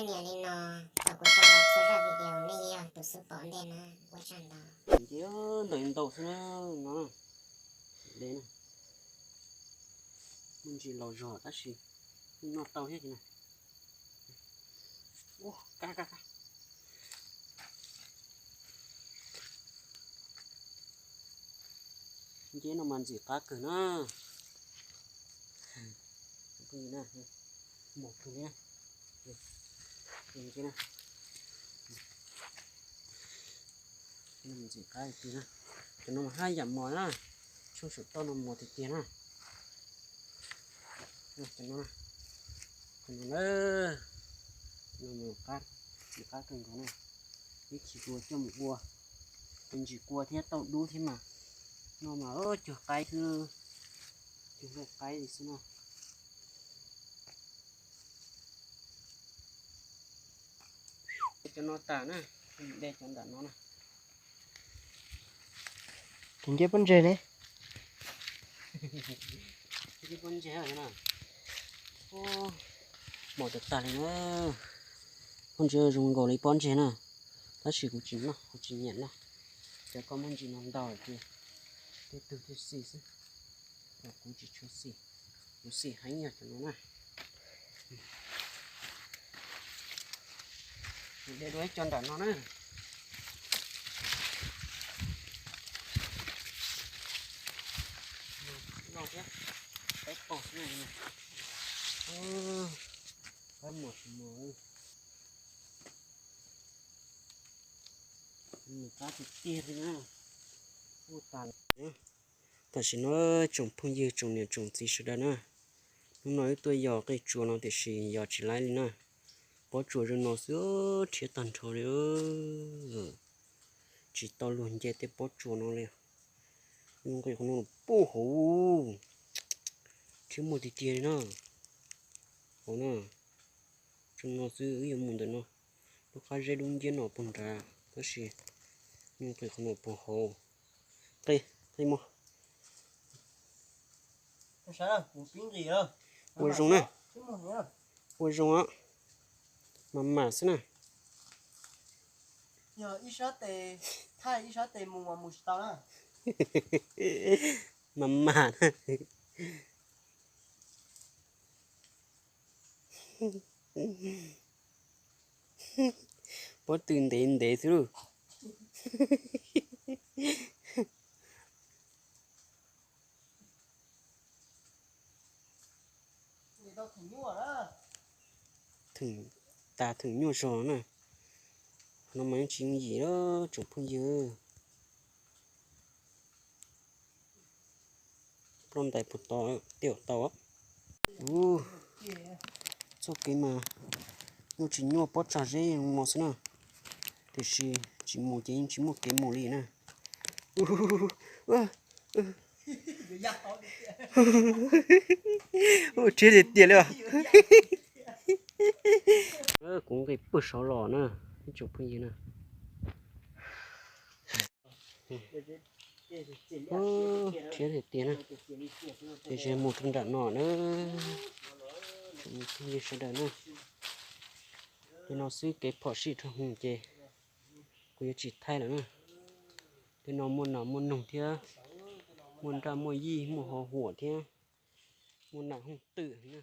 Niam li no, thaum kuv tso txhua zaj video nej yog tus xub pom ntej na, ua tsaug ntau. Nce ntawm ntau xwb na, no, de na. Muaj ntsis los zog tab sis noj tau thiab na. Ua, kab kab kab. Nce no mas ntxim qab kawg na. Phooj ywg na, mos kawg na. Nce na. Ntxim qab tiag na. Cov no mas haj yam mos na. Tshooj saum toj no mos tiag tiag na. Cov no, cov no na, cov no mas qab, qab kawg nkaus na. Ib chim kuv coj mus ua, tus ntsis kua thiab tauj dub thiab mas. No mas cuag qaib xwb, cuag nqaij qaib li xwb na. Cov no tas na, de cov nram no na. Tus nce pob ntseg ne. Nce pob ntseg na. Mos tas tas li na. Pob ntseg zoo nkaus li pob ntseg na. Tab sis kuv tsis noj, kuv tsis nyiam noj. Cov koj muaj ntsis no ntau ces tej tug thiaj xis xwb. Kuv tsis tshua xis, kuv xis heev yog cov no na. Kuv de dua ib co nram no na. No thiab, qaib pom xwb na. Qaib mos tsis mos, mus qab tiag tiag li na. Kuj tas. Tam sim no tsoom phooj ywg tsoom niam tsoom txiv sawv daws na, hnub no wb tuaj yos qij tsuas no tiam sis yos tsis laib li na. Pob tsuas zoo no xwb rhiab tag nrho li. Tsis tau luag nce tej pob tsuas no li. Nqis qhov no puag hauv, rhiab muaj tiag tiag li na. Hauv na, zoo no xwb wb yuav mus ntawm no, lub qab zeb dub nciab no puag nrad, tab sis nqis qhov no puag hauv. Qe, qe mus. Ua zoo na. Ua zoo, mas mas xwb na. Mas mas na. Pob tw ntev ntev xwb lauj. Theem, tas theem nyuaj zog na. Qhov no mas yeej tsis yooj yim tsoom phooj ywg. Ploj ntais puag to tej zaum tau. Ub, txoj kev mas nyuaj tsis nyuaj pob tsag zeb no xwb na, tiam sis tsis mus ces yeej tsis muaj kev mus li na. Ub, rhiab tiag tiag li os. Kuv nqis puag saud los na, ib tsoom phooj ywg na. Rhiab tiag tiag na. Ces mus rau nram no na, tsoom phooj ywg sawv daws na. Li no xwb kev phom sij dhau hwv ces kuv yuav tsis thaij lawm na. Tej no muaj nas muaj noog thiab, muaj nraj muaj yij, muaj ho huam thiab, muaj nas hooj twm na.